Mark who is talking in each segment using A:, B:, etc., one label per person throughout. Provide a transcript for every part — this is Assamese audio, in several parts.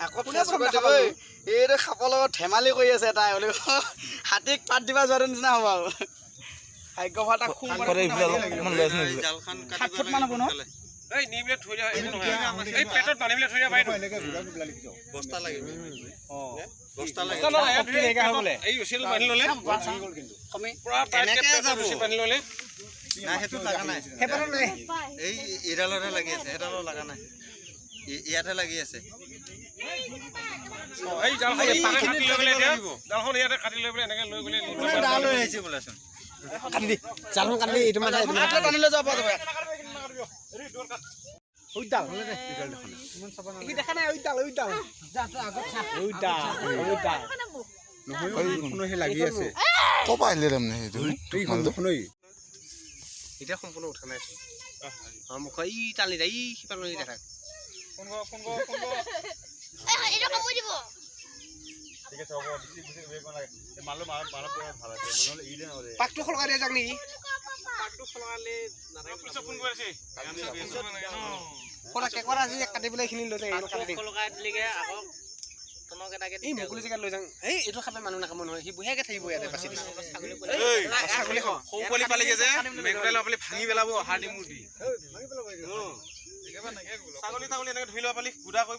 A: আকৌ এইটো সাপৰ লগত ধেমালি কৰি আছে তাই বুলি, হাতীক পাত দিবা যোৱাটো নিচিনা হ'ব আৰু। ভাগ্য ভাল তাক শুং। 7 ফুট মান হ'ব ন?
B: এই নি পেলাই থৈ দিয়া একো নহয়। এই পেটত বান্ধি পেলাই থৈ দিয়া পাৰিতো।
C: বস্তা লাগিব। বস্তা।
B: বস্তা নহয়, এই ৰছীডাল বান্ধি ল'লে পুৰা টাইটকে পেটত ৰছী বান্ধি ল'লে।
C: নাই, সেইটোত লগা নাই। এই এইডালতহে লাগি আছে, সেইডালত লগা নাই। ইয়াতহে লাগি আছে।
B: এই জালখন কাটি লৈ গ'লে, এতিয়া জালখন ইয়াতে কাটি লৈ পেলাই এনেকে লৈ গ'লে।
C: দা লৈ আহিছে বোলেচোন।
D: কাটি দি, জালখন কাটি দি। এইটো মানে
A: টানি লৈ যাব পৰা যাব।
D: ওইডাল দেখা নাই, ওইডাল ওইডাল ওইডাল ওইডাল।
E: নহয়, লাগি আছে।
F: ক'ৰ পৰা আহিলে তাৰমানে সেইটো?
E: এইখন দেখোন।
D: এতিয়া সম্পূৰ্ণ উঠা নাই। অঁ, মুখ ই টানি যায়, ই সিপাৰলৈ দেখা।
G: এইটো কামুৰি দিব।
E: ঠিক আছে, হ'ব। বেছি বেছি নালাগে। মানুহ মানুহ ভাল আছে, নহ'লে এৰি নহ'লে।
D: পাকটো সলকাই দিয়া যাক নেকি?
B: পাকটো সলকালে পুলিচক ফোন কৰি আছে।
D: কৰা কেকৰা আছে, কাটি পেলাই এইখিনি লৈ যায়। কাটি দিম। এই মুকলি জেগাত লৈ যাওঁ। এই এইটো খাবে মানুহ নাকামো নহয়, সি বঢ়িয়াকে থাকিব ইয়াতে বাচি দিছে। ছাগলী
B: সৰু পোৱালি পালেগে যে মেকুৰী পালি ভাঙি পেলাব হাড় মূৰ দি। ছাগলী তাগলী এনেকে ধৰি ল'ব পালি গুড়া কৰি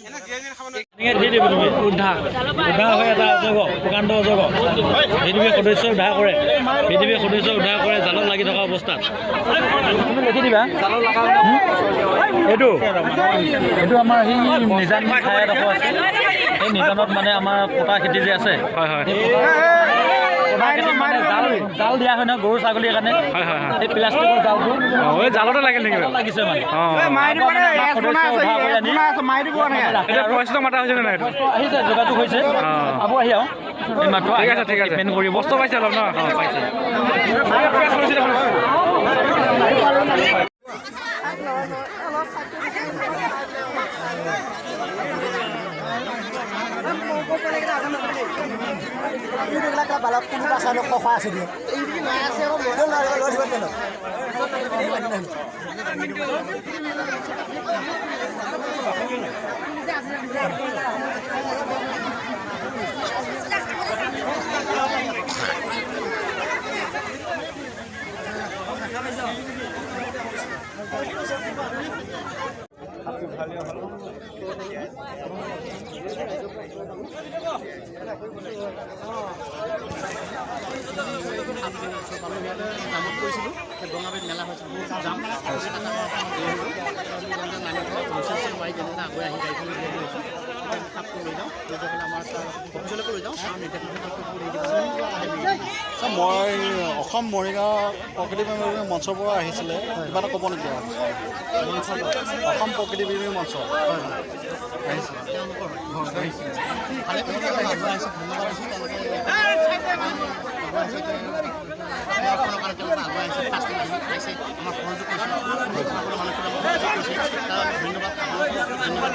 B: এনে জীয়াই জীয়াই খাব।
H: উদ্ধাৰ উদ্ধাৰ হৈ এটা অজগৰ, প্ৰকাণ্ড অজগৰ ভিডিপি সদস্যই উদ্ধাৰ কৰে। ভিডিপি সদস্যই উদ্ধাৰ কৰে জালত লাগি থকা অৱস্থাত। তুমি লিখি দিবা। এইটো এইটো আমাৰ সেই নিজান ঠাই এডোখৰ আছে। সেই নিজানত মানে আমাৰ পতা খেতি যে আছে, পতা খেতিত মানে জাল জাল দিয়া হয় নহয় গৰু ছাগলীৰ কাৰণে, সেই প্লাষ্টিকৰ জালটো।
B: এই জালতে লাগিল নেকি?
H: লাগিছে মানে।
B: সদস্য মাতা হৈছে নে নাই?
H: আহিছে, যোগাযোগ হৈছে। আকৌ আহি আৰু এইমাত্ৰ।
B: ঠিক আছে, ঠিক আছে।
H: কৰিব।
B: কষ্ট পাইছে অলপ ন?
H: অঁ, পাইছে।
D: জামত পৰিছিলোঁ, বঙাবাৰীত মেলা হৈছে, বহুত জাম, মাৰি যেনে আগুৱাই আহি গাড়ীখন উলিয়াই লৈ আহিছোঁ। সাপটো লৈ যাওঁ, লৈ যাই পেলাই আমাৰ অফিচলৈকে লৈ যাওঁ। কাৰণ নিৰ্দেশ।
F: মই অসম মৰিগাঁও প্ৰকৃতি প্ৰেমী মঞ্চৰ পৰা আহিছিলে। কিবা এটা ক'ব নেকি? অসম প্ৰকৃতি প্ৰেমী মঞ্চ আহিছিলে।
D: তেওঁলোকৰ ভালে আগুৱাই আহিছে, ধন্যবাদ দিছোঁ। তেওঁলোকে আগুৱাই আহিছে, কাৰণে তেওঁলোকে আগুৱাই আহিছে, ফাৰ্ষ্ট পাইছে, আমাক সহযোগ কৰিছে, মানুহখিনিক সহযোগ কৰিছে, তাৰ ধন্যবাদ, ধন্যবাদ।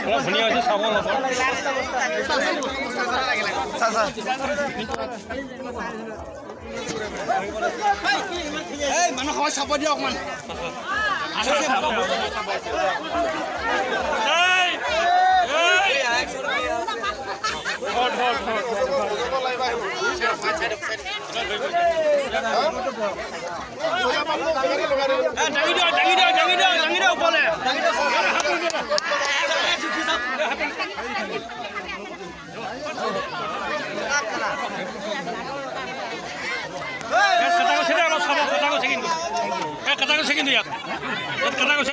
H: অলপ ধুনীয়া হৈছে, চাব অলপ।
A: এই মানুহ সবাই চাব দিয়ক অকণমান। দাঙি দিয়ক, দাঙি দিয়ক, দাঙি দিয়ক, দাঙি দিয়ক ওপৰলে।
H: কটা গৈছে দেই, অলপ চাব। কটা গৈছে কিন্তু, কটা গৈছে কিন্তু, ইয়াত ইয়াত কটা গৈছে।